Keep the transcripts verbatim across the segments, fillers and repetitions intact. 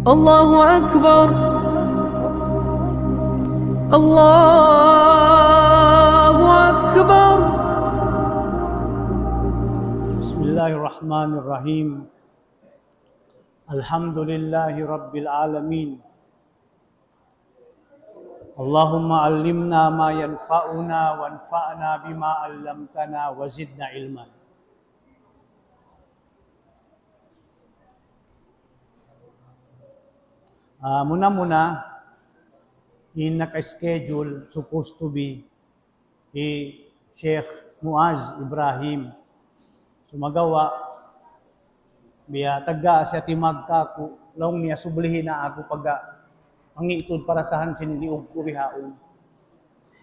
الله أكبر. الله أكبر. بسم الله الرحمن الرحيم. الحمد لله رب العالمين. اللهم علمنا ما ينفعنا وانفعنا بما علمتنا وزدنا علما. Ah, muna-muna, in naka-schedule, supposed to be, hi Sheikh Muaz Ibrahim. Sumagawa', biya' tagga siya timagka ku, laung niya sublihi na aku pagga mangitud parasahan sin liug ku bihaun.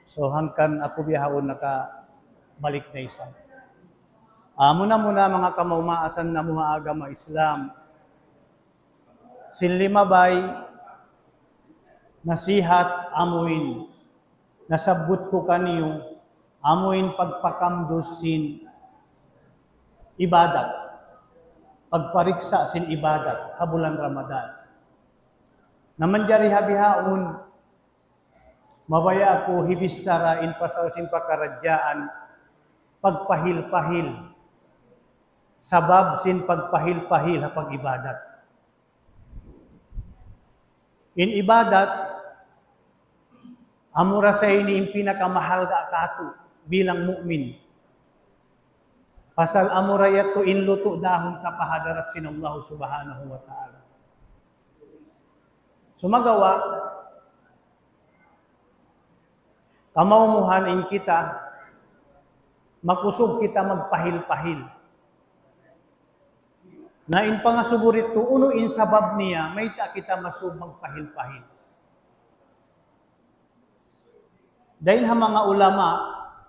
So, hangkan aku bihaun nakabalik na isab. Ah, muna-muna, manga kamaumaasan namu' ha agama Islam. Sin limabay, nasihat amuin nasabbut ku kaniyu, amuin pagpakamdus sin ibadat, pagpariksa' sin ibadat ha bulan Ramadan. Na manjari ha bihaun, mabaya' aku hibichara in pasal sin pakaradjaan pagpahil-pahil. Sabab sin pagpahil-pahil ha pag-ibadat. In ibadat, amura sa ini in pinakamahalga' katu' bilang mu'min. Pasal amura yadtu in lutu' dahun ta pa hadarat sin Allah Subhanahu wa Ta'ala. Sumagawa', kamaumuhan in kita, makusug kita magpahil-pahil. Na in pangasubu ditu, unu in sabab niya, mayta' kita masub magpahil-pahil. Dayn ha manga ulama,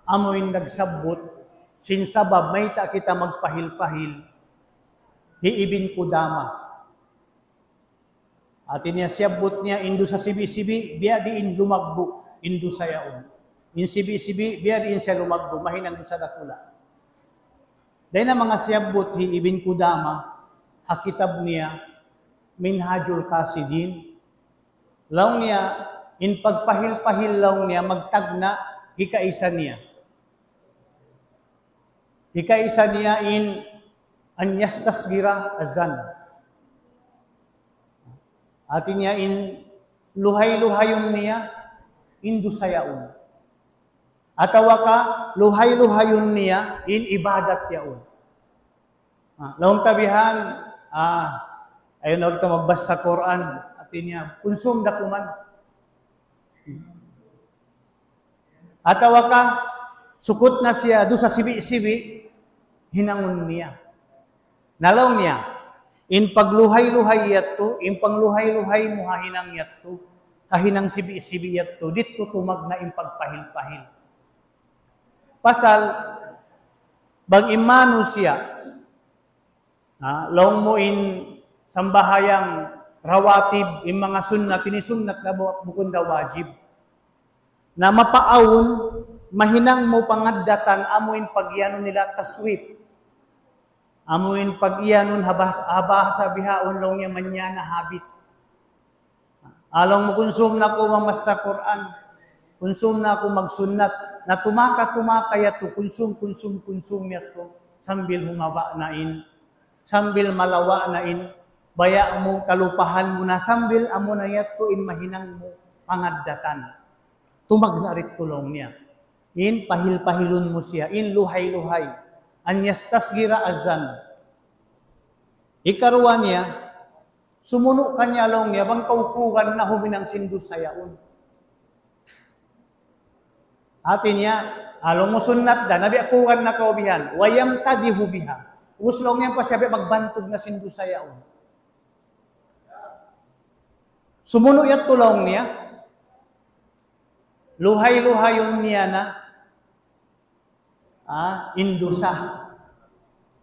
amu in nagsabbut, sin sabab mayta' kita magpahil-pahil, hi Ibn Qudama. Hati niya siyabbut niya in dusa sibi'-sibi', biya' diin lumagbu' in dusa yaun. In sibi'-sibi', biya' diin siya lumagbu', mahinang dusa dakula'. Dayn ha manga siyabbut hi Ibn Qudama, ha kitab niya, Minhajul Qasidin, laung niya, in pagpahil-pahil laung niya, magtagna' hikaisa niya. Hikaisa niya in an yastasgira azan. Hati niya in luhay-luhayun niya in dusa yaun. Atawa ka luhay-luhayun niya in ibadat yaun. Ah, laung ta bihan, ah, ayaw na kita magbasa Qur'an. Hati niya, kunsum da kuman. Atawa ka, sukut na siya dusa sibi'-sibi', hinangun niya. Na laung niya, in pagluhay-luhay yadtu, in pangluhay-luhay mu ha hinang yadtu, ha hinang sibi'-sibi' yadtu, didtu tumagna' in pagpahil-pahil. Pasal, bang in manusiya', ha, laung mu in sambahayang rawatib, in manga sunnat, ini sunnat na bu-, bukun da wajib. Na mapaawn, mahinang mu pangaddatan, amu in pagiyanun nila taswib. Amu in pagiyanun ha bahas-, ha bahasa bihaun laung niya manyana habit. Laung mu kunsum na aku mamassa Qur'an, kunsum na aku magsunnat, na tumaka-tumaka yadtu, kunsum, kunsum, kunsum yadtu, sambil humaba' na in, sambil malawa' na in, baya' mu kalupahan mu na sambil amu na yadtu in mahinang mu pangaddatan. Tumagna' didtu laung niya. In pahil-pahilun mu siya, in luhay-luhay. An yastasgira azan. Hikaruwa niya, sumunu' kaniya laung niya, bang kaw kugan na huminang sin dusa yaun. Hati niya, laung mu sunnat da, na biya' kugan na kaw bihan, wa yamtadihu biha. Ubus laung niya pa siya biya' magbantug na sin dusa yaun. Sumunu' yadtu laung niya, luhay-luhayun niya na, ah, in dusa.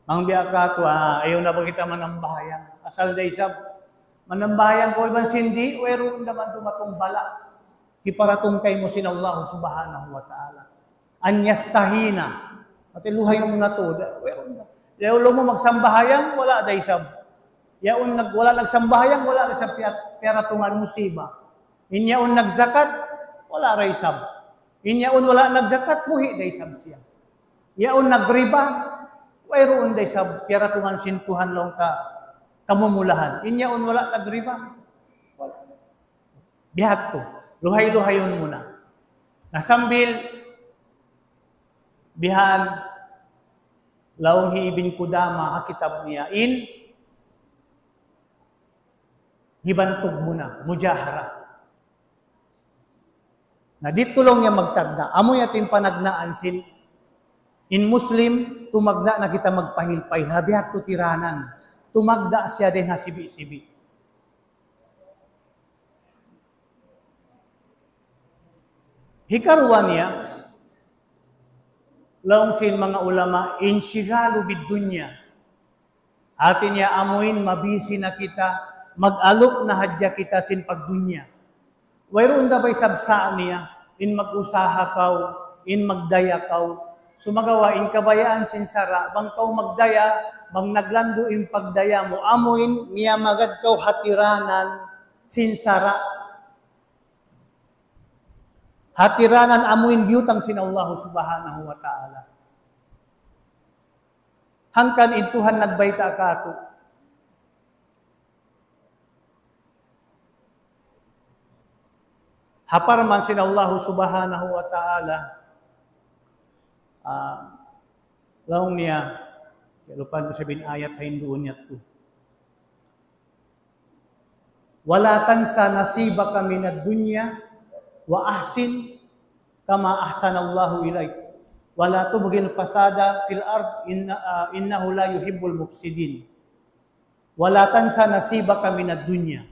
Bang biya' katu', ah, ayaw na ba kita manambahayang? Asal da isab, manambahayang kaw iban sin di', wayruun da man dumatung bala'. Hiparatung kaymu sin Allah Subhanahu wa Ta'ala. An yastahina. Hati luhayun mu na tuud, wayruun da. Laung mu magsambahayang, wala' da isab. Yaun nag-, wala' nagsambahayang, wala' nagsab-, piyat-, piyaratungan musiba. In yaun nagzakat, wala' da isab. In yaun wala' nagzakat, buhi' da isab siya. Yaun nagriba, wayruun da isab piyaratungan sin Tuhan laung ka kamumulahan. In yaun wala' nagriba, wala'. Biya' ha yan, luhay-luhayun mu na. Na sambil bihan laung hi Ibn Qudama ha kitab niya in hibantug mu na, mujahara. Na didtu laung niya magtagna', amu yan in panagnaan sin in Muslim, tumagna' na kita magpahil-pahil, ha biya' ha tiranan, tumagna' siya dayn ha sibi'-sibi'. Hikaruwa niya, laung sin manga ulama, انشغال بالدنيا. Hati niya amuin mabisi na kita, mag-alup na hadja kita sin pagdunya. Wayruun da ba isab sa' niya, in mag-usaha kaw, in magdaya kaw. Sumagawa', in kabayaan sin sara', bang kaw magdaya, bang naglandu' in pagdaya mu, amuin miyamagad kaw ha tiranan sin sara'. Ha tiranan amuin biyutang sin Allah Subhanahu wa Ta'ala. Hangkan in Tuhan nagbayta' kātu'. Ha parman sin Allah Subhanahu wa Ta'ala, ah, laung niya, kalupahan ku isab in ayat ha hinduun niya tu. ولا تنس نصيبك من الدنيا وأحسن كما أحسن الله إليك ولا تبغ الفساد في الأرض إن-، آه، إنه لا يحب المفسدين. ولا تنس نصيبك من الدنيا.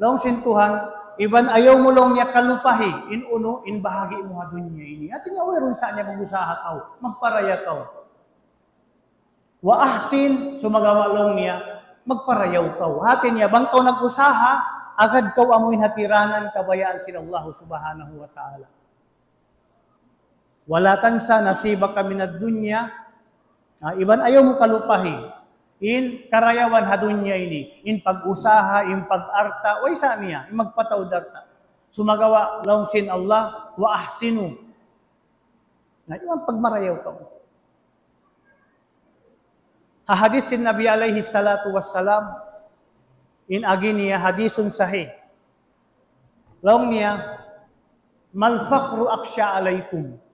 Laung sin Tuhan, iban ayaw mu laung niya kalupahi, in unu, in bahagi' mu ha dunya ini. Hati niya, wayruun sa' niya mag-usaha kaw, magparaya kaw. وأحسن, sumagawa' laung niya, magparayaw kaw. Hati niya, bang kaw nag-usaha, agad kaw amuin ha tiranan kabayaan sin Allah Subhanahu wa Ta'ala. ولا تنس نصيبك من الدنيا. Ah, iban ayaw mu kalupahi in karayawan ha dunya ini, in pag-usaha, in pag-alta', way sa' niya, in magpataud alta'. Sumagawa' laung sin Allah, وأحسنوا. Na, iban pagmarayaw kaw. Ha hadith sin Nabi alayhi salatu wassalam, in agi niya hadithun sahih. Laung niya, ما الفقر أخشى عليكم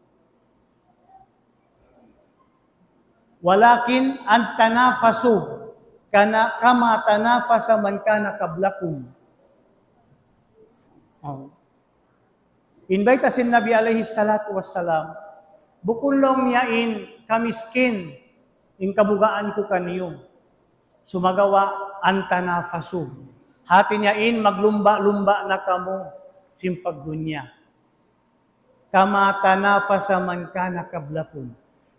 ولكن أن تنافسوا كما، كما تنافس من كان قبلكم. Oh. In bayta' sin Nabi alayhi salatu wassalam, bukun laung niya in kamiskin, in kabugaan ku kaniyu. Sumagawa' أن تنافسوا. Hati niya in maglumba'-lumba' na kamu sin pagdunya. كما تنافس من كان قبلكم.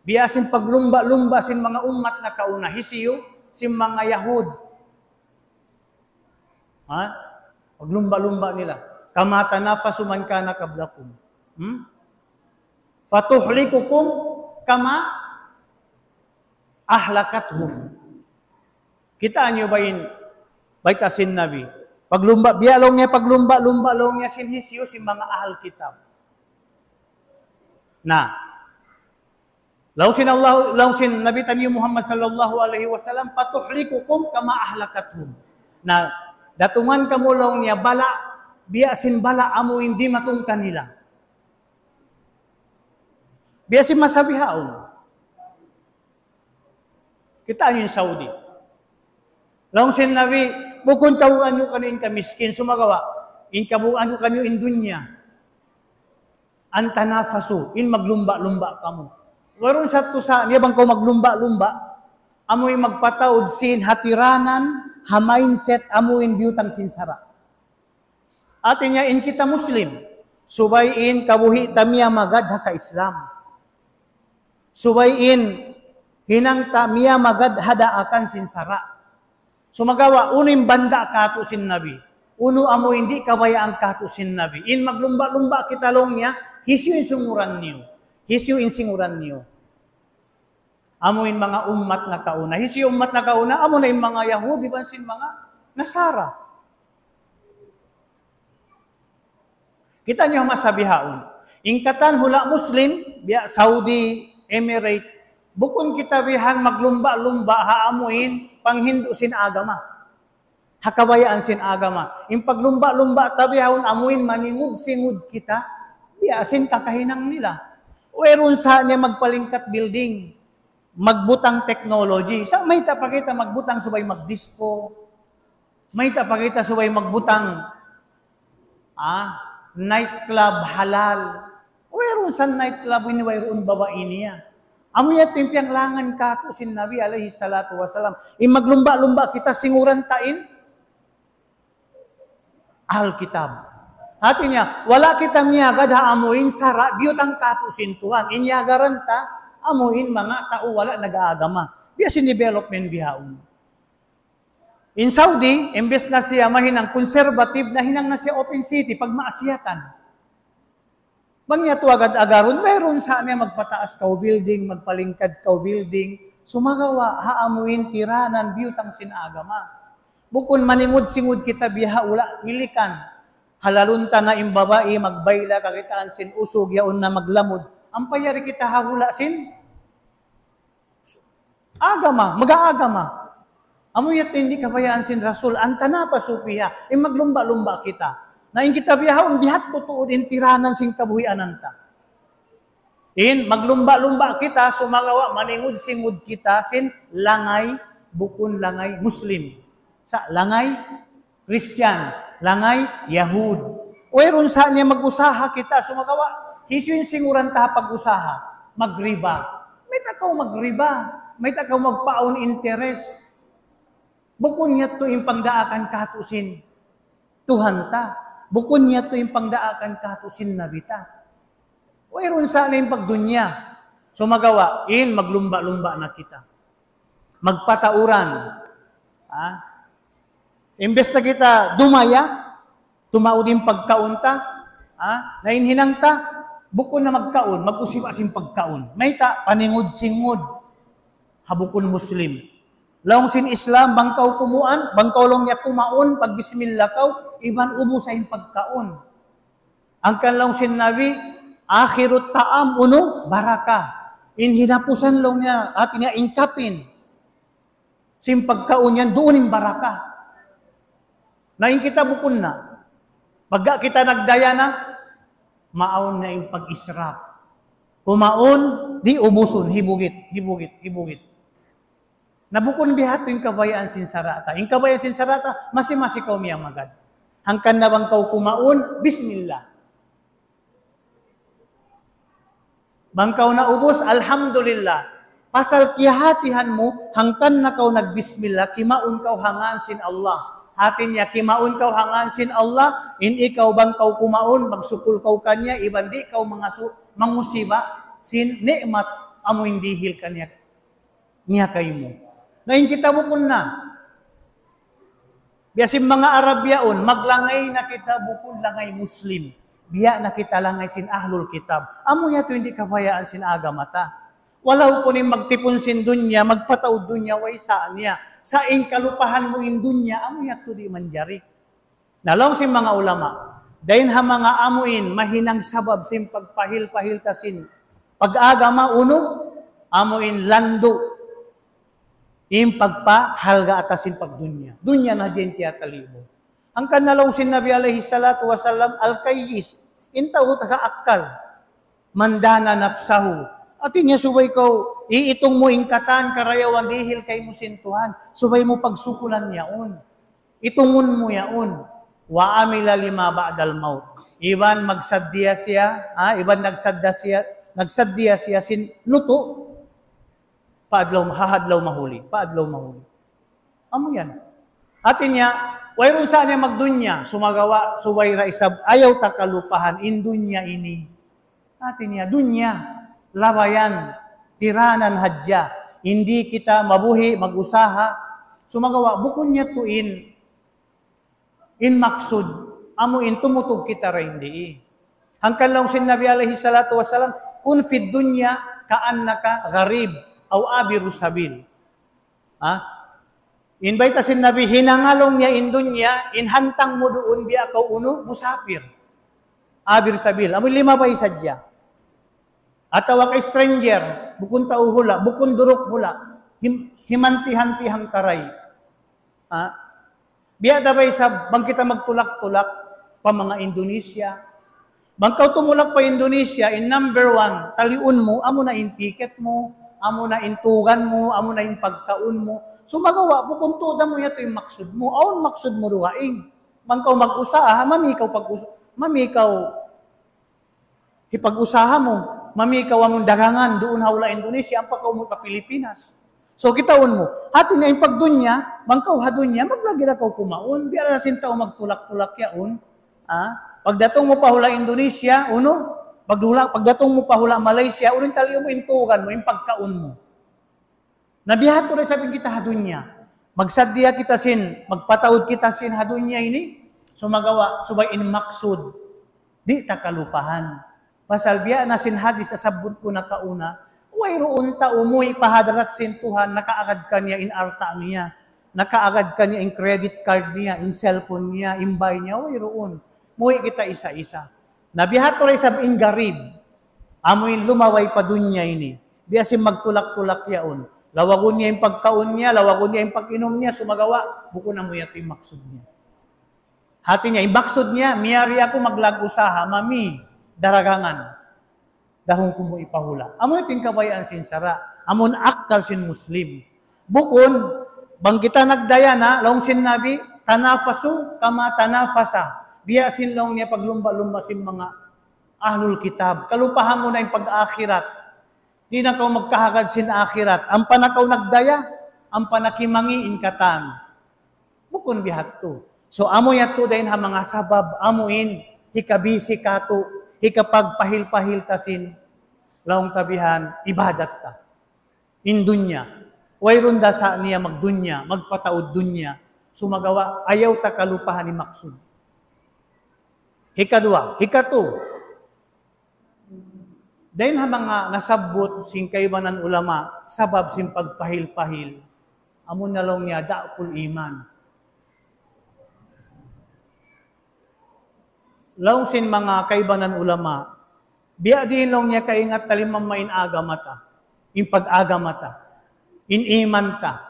Biya' sin paglumba'-lumba' sin manga ummat nakauna, hisiyu, sin manga Yahud. Ha? Paglumba'-lumba' nila. كما تنافس من كان قبلكم. Hmm? فتهلككم كما أهلكتهم. Kitaa niyu ba in bayta' sin Nabi? Paglumba', biya' laung niya, paglumba'-lumba' laung niya sin hisiyu, sin manga ahl kitab. Na, laung sin Allah, laung sin Nabi taniyu Muhammad sallallahu alayhi wasallam, فتهلككم كما أهلكتهم. Na, datungan kamu laung niya bala', biya' sin bala' amu in dimatung kanila. Biya' sin masa bihaun. Kitaa niyu in Saudi. Laung sin Nabi, bukun kabugaan ku kaniyu in kamiskin, sumagawa', in kabugaan ku kaniyu in dunya. أن تنافسوا, in maglumba'-lumba' kamu. Wayruun sa' tuud sa' niya bang kaw maglumba'-lumba', amu in magpataud sin ha tiranan, ha mindset, amu in biyutang sin sara'. Hati niya in kita Muslim, subay in kabuhi' ta miyamagad ha ka-Islam. Subay in hinang ta miyamagad ha daakan sin sara'. Sumagawa', unu in banda' kātu' sin Nabi. Unu amu in di' kabayaan kātu' sin Nabi. In maglumba'-lumba' kita laung niya, hisiyu in singuran niyu. Hisiyu in singuran niyu. Amu in manga ummat nakauna. Hisiyu ummat nakauna, amu na in manga Yahudi iban sin manga Nasara. Kita' niyu masa bihaun. In katan hula' Muslim, biya' Saudi, Emirate, bukun kita bihan maglumba'-lumba' ha amuin panghindu' sin agama. Ha kabayaan sin agama. In paglumba'-lumba' ta bihaun amuin maningud-singud kita, biya' sin kakahinang nila. Wayruun sa niya magpalingkat building, magbutang technology. Sa' mayta' pa kita magbutang subay magdisco. Mayta' pa kita subay magbutang, ah, nightclub halal. Wayruun sa nightclub ini, wayruun babai niya. Amu yadtu in piyanglangan katu' sin Nabi alayhi salatu wasalam. In maglumba'-lumba' kita singuran ta in Alkitab. Hati niya, wala' kita miyagad ha amuin sara' biyutang katu' sin Tuhan. In yagaran ta, amuin manga tau wala' nag-aagama. Biya' sin development bihaun. In Saudi, imbes na siya mahinang conservative, nahinang na siya open city, pagmaasiyatan. Bang yadtu agad-agarun, wayruun sa niya magpataas kaw building, magpalingkad kaw building, sumagawa' ha amuin tiranan biyutang sin agama. Bukun maningud-singud kita biya' ha hula' Milikan. Halalun ta na in babai magbayla kakitaan sin usug yaun na maglamud. Ampa yari kita ha hula' sin agama, mag-aagama. Amu yadtu in di' kabayaan sin Rasul, أن تنافسوا فيها, in maglumba'-lumba' kita. Na in kita bihaun, biya' ha tuud in tiranan sin kabuhianan ta. In maglumba'-lumba' kita, sumagawa' maningud-singud kita sin langay, bukun langay Muslim. Sa' langay Christian, langay Yahud. Wayruun sa niya mag-usaha kita, sumagawa', hisiyu in singuran ta ha pag-usaha? Magriba. Mayta' kaw magriba? Mayta' kaw magpaawn interest? Bukun yadtu in pangdaakan katu' sin Tuhan ta. Bukun yadtu in pangdaakan katu' sin Nabi ta. Wayruun sa niya in pagdunya. Sumagawa', in maglumba'-lumba' na kita. Magpatauran. Ha? Imbes na kita dumaya, tumaud in pagkaun ta, ha? Na in hinang ta, bukun na magkaun, mag-usiba sin pagkaun. Mayta', paningud-singud. Ha bukun Muslim. Laung sin Islam, bang kaw kumuan, bang kaw laung niya kumaun, pag bismillah kaw, iban ubusa in pagkaun. Hangkan laung sin Nabi, آخر الطعام unu, barakah. In hinapusan laung niya, hati niya in kapin. Sin pagkaun yan, duun in barakah. Na in kita bukun na. Pagka kita nagdaya na, maawn na in pag-israf. Kumaun, di' ubusun, hibugit, hibugit, hibugit. Na bukun biya' ha yan in kabayaan sin sara' ta. In kabayaan sin sara' ta, masi-masi kaw miyamagad. Hangkan na bang kaw kumaun, bismillah. Bang kaw naubus, alhamdulillah. Pasal kiyahatihan mu, hangkan na kaw nagbismillah, kimaun kaw ha ngan sin Allah. Hati niya, kimaun kaw ha ngan sin Allah, in ikaw bang kaw kumaun, magsukul kaw kaniya, iban di' kaw mangasu-, mangusiba sin ni'mat amu in dihil kaniya, niya kaymu. Na in kita bukun na. Biya' sin manga Arab yaun, maglangay na kita bukun langay Muslim. Biya' na kita langay sin ahlul kitab. Amu yadtu in di' kabayaan sin agama ta. Walaupun in magtipun sin dunya, magpataud dunya, way sa niya. Sa' in kalupahan mu in dunya, amu yadtu di' manjari. Na laung sin manga ulama, dayn ha manga amu in mahinang sabab sin pagpahil-pahil ta sin pag-agama unu, amu in landu' in pagpahalga' ta sin pagdunya. Dunya na diin tiyatalibu. Hangkan na laung sin Nabi alayhi salatu wasalam, الكيس, in tau taga akkal. من دان نفسه. Hati niya subay kaw, iitung mu in katan karayawan dihil kaymu sin Tuhan. Subay mu pagsukulan yaun. Itungun mu yaun. وعمل لما بعد الموت. Iban magsaddiya siya, ha? Iban nagsadda siya, nagsaddiya siya sin lutu' pa adlaw, ha adlaw mahuli, pa adlaw mahuli. Amu yan. Hati niya, wayruun sa niya magdunya, sumagawa', subay da isab, ayaw ta kalupahan, in dunya ini. Hati niya, dunya, labayan, tiranan hadja. Hindi kita mabuhi', mag-usaha. Sumagawa', bukun yadtu in, in maksud, amu in tumutug kita dayn di. Hangkan laung sin Nabi alayhi salatu wasalam, كن في الدنيا كأنك غريب aw abiru sabil. Ha? In bayta' sin Nabi, hinanga laung niya in dunya, in hantang mu duun biya' kaw unu, musafir. Abir sabil. Amu in limabay sadja. Atawa ka stranger, bukun tau hula', bukun duruk hula'. Him-, himanti-hanti hangkaray. Ha? Biya' da ba isab, bang kita magtulak-tulak pa manga Indonesia. Bang kaw tumulak pa Indonesia, in number one, taliun mu, amu na in ticket mu, amu na in tugan mu, amu na in pagkaun mu. Sumagawa', bukun tuud amu yadtu in maksud mu. Awn maksud mu dugaing. Bang kaw mag-usaha, mami kaw pag-us-, mami kaw hipag-usaha mu, mami kaw amun dagangan duun ha hula' Indonesia, ampa kaw umuwi' pa Pilipinas. So, kitaun mu, hati niya in pagdunya, bang kaw ha dunya, maglagi da kaw kumaun, biya' da sin tau magtulak-tulak yaun. Ha? Pagdatung mu pa hula' Indonesia, unu, pagdula-, pagdatung mu pa hula' Malaysia, unu in taliun mu, in tugan mu, in pagkaun mu. Na biya' hādtu da isab in kita ha dunya. Magsaddiya kita sin, magpataud kita sin ha dunya ini, sumagawa', subay in maksud, di' ta kalupahan. Pasal biya' na sin hadis asabbut ku nakauna, wayruun tau muwi' pa hadarat sin Tuhan, nakaagad kaniya in alta' niya, nakaagad kaniya in credit card niya, in cellphone niya, in bay niya, wayruun. Muwi' kita isa-isa. Na biya' hādtu da isab in garib. Amu in lumabay pa dunya ini. Biya' sin magtulak-tulak yaun. Lawagun niya in pagkaun niya, lawagun niya in pag-inum niya, sumagawa', bukun amu yadtu in maksud niya. Hati niya, in maksud niya, miyari aku maglag-usaha, mami, daragangan. Dahun ku mu ipahula'. Amu yadtu in kabayaan sin sara'. Amun akkal sin Muslim. Bukun, bang kita nagdaya na, laung sin Nabi, "Tanafasu kama tanafasa." Biya' sin laung niya paglumba'-lumba' sin manga ahlul kitab. Kalupahan mu na in pag-akhirat. Di' na kaw magkahagad sin akhirat. Ampa na kaw nagdaya, ampa na kimangi' in katan. Bukun biya' hādtu. So, amu yadtu dayn ha manga sabab, amu in hikabisi katu', hikapagpahil-pahil ta sin, laung ta bihan, ibadat ta. In dunya. Wayruun da sa niya magdunya, magpataud dunya. Sumagawa', ayaw ta kalupahan in maksud. Hikaduwa, hikatu. Dayn ha manga nasabbut sin kaibanan ulama, sabab sin pagpahil-pahil. Amu na laung niya, da'ful iman. Laung sin manga kaibanan ulama, biya' diin laung niya kaingat ta limamma in agama ta, in pag-agama ta, in iman ta.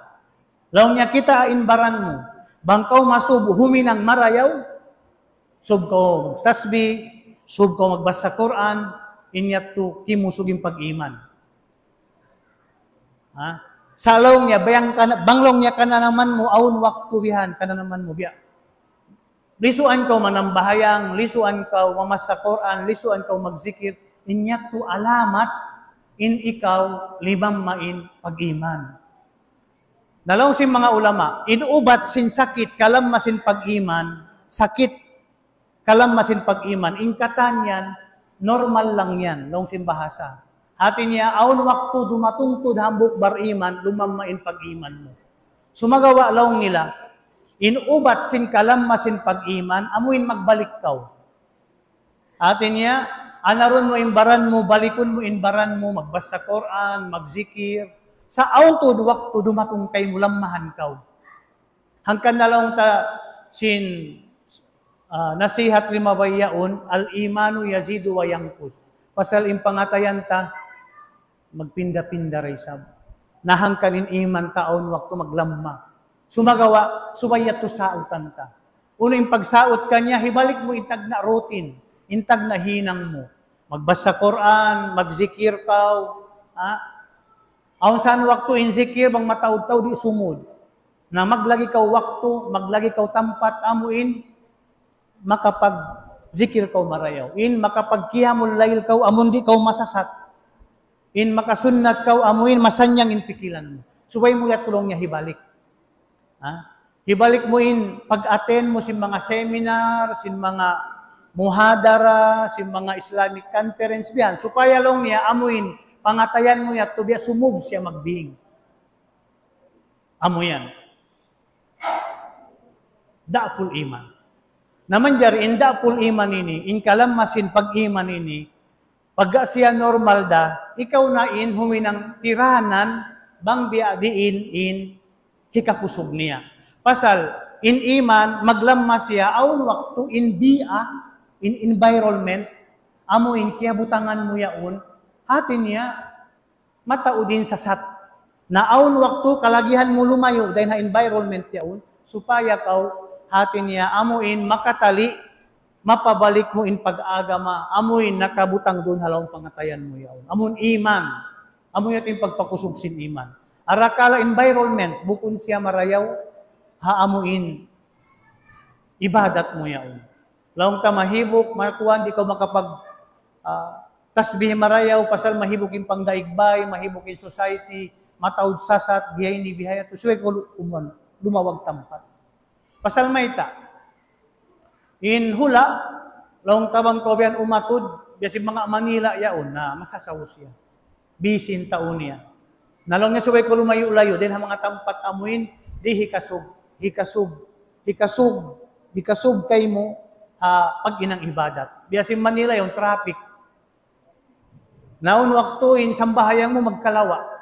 Laung niya kita in baran mu, bang kaw masub huminang marayaw, sub kaw magtasbih, sub kaw magbasa Qur'an, in yadtu kimusug in pag-iman. Ha? Sa' laung niya, bayang ka na, bang laung niya kananaman mu, awn waktu bihan, kananaman mu biya'. Lisuan kaw manambahayang, lisuan kaw mamasa Qur'an, lisuan kaw magzikir, in yadtu alamat, in ikaw limamma in pag-iman. Na laung sin manga ulama, in ubat sin sakit, kalamma sin pag-iman, sakit, kalamma sin pag-iman, in katan yan, normal lang yan, laung sin bahasa. Hati niya, awn waktu dumatung tuud hambuuk bariman, lumamma in pag-iman mu. Sumagawa' laung nila, in ubat sin kalamma sin pag-iman, amu in magbalik kaw. Hati niya, anarun mu in baran mu, balikun mu in baran mu, magbasa Qur'an, magzikir. Sa' awn tuud waktu dumatung kaymu lammahan kaw. Hangkan na laung ta sin, ah, nasihat limabay yaun, "Al-imanu yazidu wa yanqus." Pasal in pangatayan ta, magpinda-pinda da isab. Na hangkan in iman ta awn waktu maglamma. Sumagawa', subay yadtu sautan ta. Unu in pagsaut kaniya, hibalik mu in tagna' routine, in tagna' hinang mu. Magbasa Qur'an, magzikir kaw, ha? Awn san waktu in zikir, bang mataud-taud di' sumud. Na maglagi kaw waktu, maglagi kaw tampat, amu in makapagjikir kaw marayaw. In makapagqiyamul layl kaw, amun di' kaw masasat. In makasunnat kaw, amu in masannyang in pikilan mu. Subay mu yadtu laung niya hibalik. Ha? Hibalik mu in pag-attend mu sin manga seminar, sin manga muhadara, sin manga Islamic conference bihan. Supaya laung niya, amu in pangatayan mu yadtu biya' sumub siya magbing. Amu yan. Da'ful iman. Na manjari in da'ful iman ini, in kalamma sin pag-iman ini, Pagka siya normal da, ikaw na in huminang tiranan, bang biya' diin in hikakusug niya. Pasal, in iman, maglamma siya, awn waktu in biya', in environment, amu in kiyabutangan mu yaun, hati niya, mataud in sasat. Na awn waktu kalagihan mu lumayu' dayn ha environment yaun, supaya kaw hati niya amu in makatali', mapabalik mu in pag-agama, amu in nakabutang duun ha lawm pangatayan mu yaun. Amu in iman, amu yadtu in pagpakusug sin iman. Arakala' environment, bukun siya marayaw, ha amu in ibadat mu yaun. Laung ta mahibuk, makuan, di' kaw makapag, ah, tasbih marayaw, pasal mahibuk in pangdaig bay, mahibuk in society, mataud sasat, biya' ini, biya' yadtu. Subay kaw lu-, umuan, lumawag tampat. Pasal mayta'. In hula', laung ta bang kaw biya' yan umatud, biya' sin manga Manila yaun, na masasaw siya. Busy in tau niya. Na laung niya subay kaw lumayu'-layu', dayn ha manga tampat amu in, di' hikasug, hikasug, hikasug, hikasug kaymu, ha, paghinang ibadat. Biya' sin Manila yaun, traffic. Na awn waktu in sambahayang mu magkalawa'.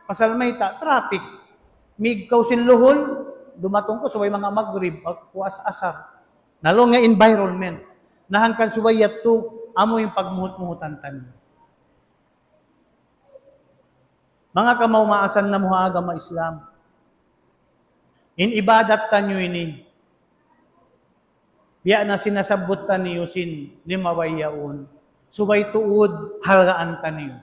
Pasal mayta', traffic. Mig kaw sin luhul, dumatung kaw subay manga magrib, pag-, puas asar. Na laung niya environment. Na hangkan subay yadtu, amu in pagmuhut-muhutan taniyu. Manga kamaas-maasan namu' ha agama Islam. In ibadat taniyu ini, biya' na sin nasabbut taniyu sin limabay yaun. Subay tuud halgaan taniyu.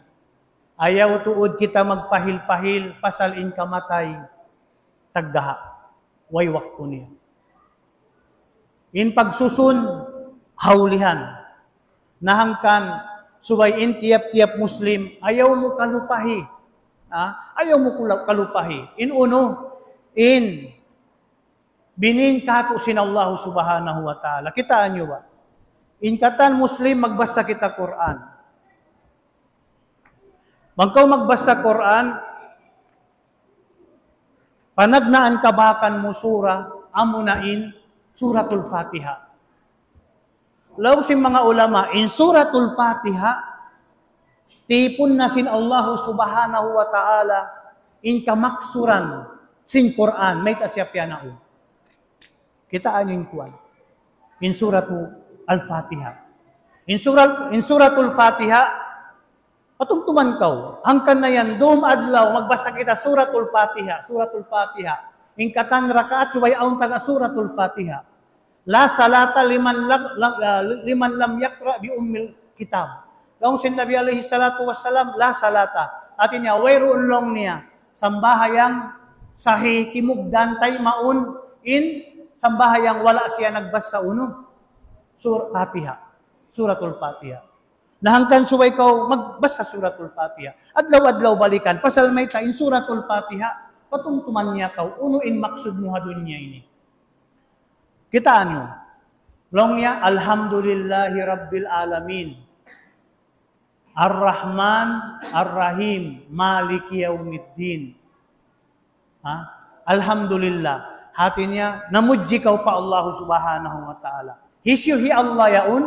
Ayaw tuud kita magpahil-pahil pasal in kamatay taggaha'. Way waktu niya. In pagsusun, hawlihan. Na hangkan, subay in tiyap-tiyap Muslim, ayaw mu kalupahi. Ha? Ayaw mu kula-, kalupahi. In unu, in binin katu' sin Allah Subhanahu wa Ta'ala. Kitaa niyu ba? In katan Muslim, magbasa kita Qur'an. Bang kaw magbasa Qur'an, panagnaan kabakan mu sura, amuna in Suratul Fatiha. Laung sin manga ulama, in Suratul Fatiha, tipun na sin Allah Subhanahu wa Ta'ala, in kamaksuran sin Qur'an, mayta' siya piyanaug. Kitaa niyu in kuwan. In Suratul Fatiha. In Surat, in Suratul Fatiha, patumtuman kaw. Hangkan na yan, dum adlaw, magbasa kita Suratul Fatiha, Suratul Fatiha. In katan rakaat subay awn taga Suratul Fatiha. لا صلاة لمن لم، لم، لمن لم يقرأ بأم الكتاب. Laung sin Nabi alayhi salatu wassalam, لا صلاة. Hati niya, wayruun laung niya sambahayang sahih kimugdan taymaun in sambahayang wala' siya nagbasa unu? Sur-, Fatiha. Suratul Fatiha. Na hangkan subay kaw magbasa Suratul Fatiha. Adlaw-adlaw balikan. Pasal mayta' in Suratul Fatiha, patumtuman niya kaw, unu in maksud mu ha dunya ini. Kitaa niyu. Laung niya, الحمد لله رب العالمين. الرحمن الرحيم. مالك يوم الدين. Ha? Alhamdulillah. Hati niya, namudji kaw pa Allah Subhanahu wa Ta'ala. Hisiyu hi Allah yaun?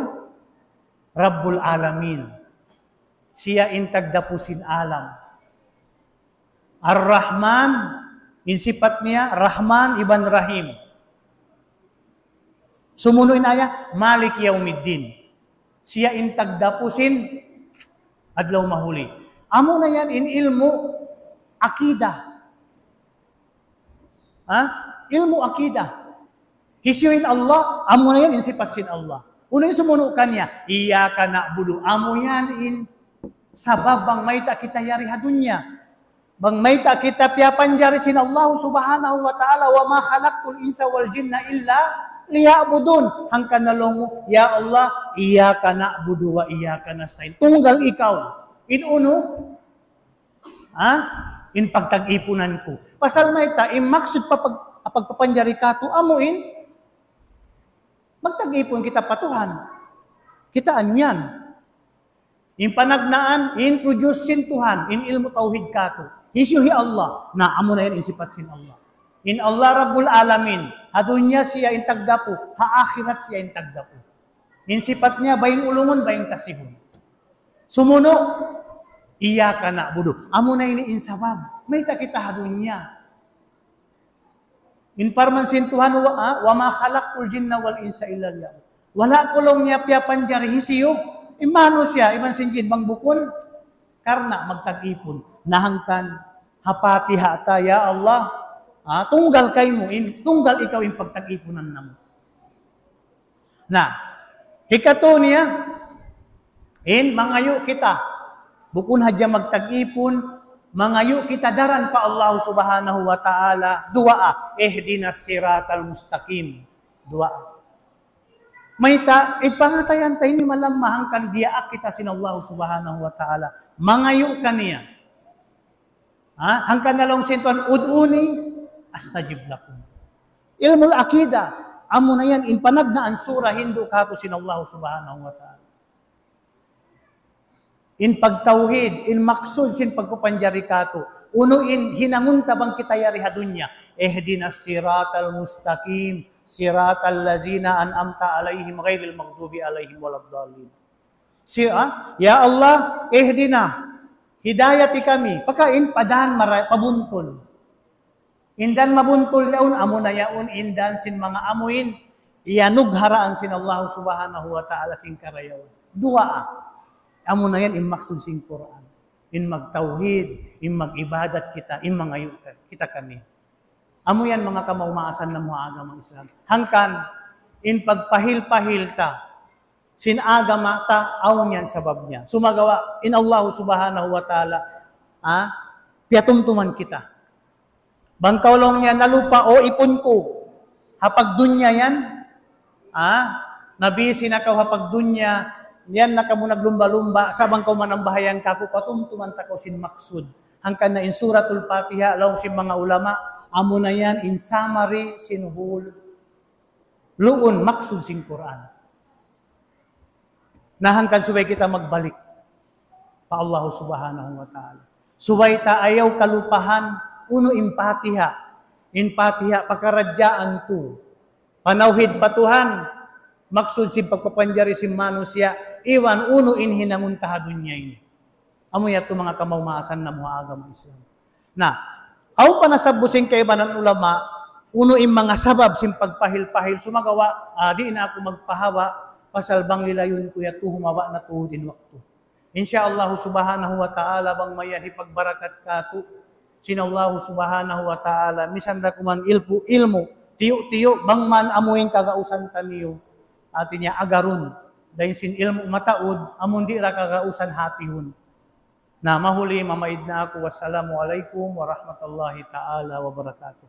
Rabbul Alamin. Siya in tagdapu sin alam. Ar-Rahman, in sipat niya, Rahman iban Rahim. Sumunu' in aya, Malik Yawmiddin. Siya in tagdapu sin adlaw mahuli. Amuna yan in ilmu' akida. Ha? Ilmu' akida. Hisiyu in Allah, amuna yan in sipat sin Allah. Unu in sumunu' kaniya, إياك نعبد. Amu yan in sabab bang mayta' kita yari ha dunya. Bang mayta' kita piyapanjari sin Allah Subhanahu wa Ta'ala, وما خلقت الإنس والجن إلا ليعبدون. Hangkan na laung mu, "Ya Allah, إياك نعبد وإياك نستعين." Tunggal ikaw. In unu? Ha? In pagtag-ipunan ku. Pasal mayta', in maksud pa pag-, pagpapanjari katu', amu in magtag-ipun kita pa Tuhan. Kitaa niyu yan. In panagnaan, introduce sin Tuhan, in ilmu' tawhid katu'. Hisiyu hi Allah, na amuna yan in sipat sin Allah. In Allah Rabbul Alamin, ha dunya siya in tagdapu, ha akhirat siya in tagdapu. In sipat niya, baying ulungun, baying tasihun. Sumunu', إياك نعبد. Amuna ini in sabab. Mayta' kita ha dunya. In parman sin Tuhan, wa, ah, وما خلقت الجن والإنس إلا ليعبدون. Wala' ku laung niya piyapanjari hisiyu, in manusiya', iban sin jin, bang bukun karna' magtag-ipun. Na hangkan, ha Fatiha ta, ya Allah, ah, tunggal kaymu in, tunggal ikaw in pagtag-ipunan namu'. Na, hikatu niya, in mangayu' kita, bukun hadja magtag-ipun, mangayu' kita daran pa Allah Subhanahu wa Ta'ala, duwaa, اهدنا الصراط المستقيم. Duwaa. Mayta', in pangatayan ta ini malamma hangkan diyaak kita sin Allah Subhanahu wa Ta'ala. Mangayu' kaniya. Ha? Hangkan na laung sin Tuhan, ادعوني أستجب لكم. Ilmul akida, amuna yan, in panagnaan sura hindu' katu' sin Allah Subhanahu wa Ta'ala. In pagtawhid, in maksud sin pagpapanjari katu'. Unu in hinangun ta bang kita yari ha dunya. اهدنا الصراط المستقيم، صراط الذين أنعمت عليهم غير المغضوب عليهم ولا الضالين. Si, ah, ya Allah, اهدنا, hidayati kami, pakain pa dan mara-, pabuntul. In dan mabuntul yaun, amuna yaun, in dan sin manga amuin, iyanugharaan sin Allah Subhanahu wa Ta'ala sin karayawan. Duwaa, amuna yan in maksud sin Qur'an. In magtawhid, in mag-ibadat kita, in mangayu' ka-, kita kaniya. Amu yan manga kamaas-maasan namu' ha agama Islam. Hangkan, in pagpahil-pahil ta, sin agama ta, awn yan sabab niya. Sumagawa', in Allah Subhanahu wa Ta'ala, ah, piyatumtuman kita. Bang kaw laung niya nalupa, o ipun ku, ha pagdunya yan, ah, nabisi na kaw ha pagdunya, yan na kamu naglumba-lumba, sa' bang kaw manambahayang kaku', patumtuman ta kaw sin maksud. Hangkan na in Suratul Fatiha, laung sin manga ulama, amuna yan, in summary, sin whole luun maksud sin Qur'an. Na hangkan subay kita magbalik pa Allah Subhanahu wa Ta'ala. Subay ta ayaw kalupahan unu in Fatiha. In Fatiha pakaradjaan tu. Panawhid pa Tuhan, maksud sin pagpapanjari sin manusiya', iban unu in hinangun ta ha dunya ini. Amu yadtu manga kamaas-maasan namu' ha agama Islam. Na, awn pa nasabbu sin kaibanan ulama, unu in manga sabab sin pagpahil-pahil sumagawa', ah, di' na aku magpahaba', pasal bang lilayun ku yadtu humaba' na tuud in waktu. Insya Allah Subhanahu wa Ta'ala bang mayan hipagbarakat katu', sin Allah Subhanahu wa Ta'ala, misan da kuman ilmu, ilmu, tiyu'-tiyu', bang man amuin kagausan taniyu, hati niya agarun, dayn sin ilmu mataud, amun di' da kagausan hatihun. Na, mahuli, mamaid na aku. Wassalamu alaykum warahmatullahi ta'ala wabarakatuh.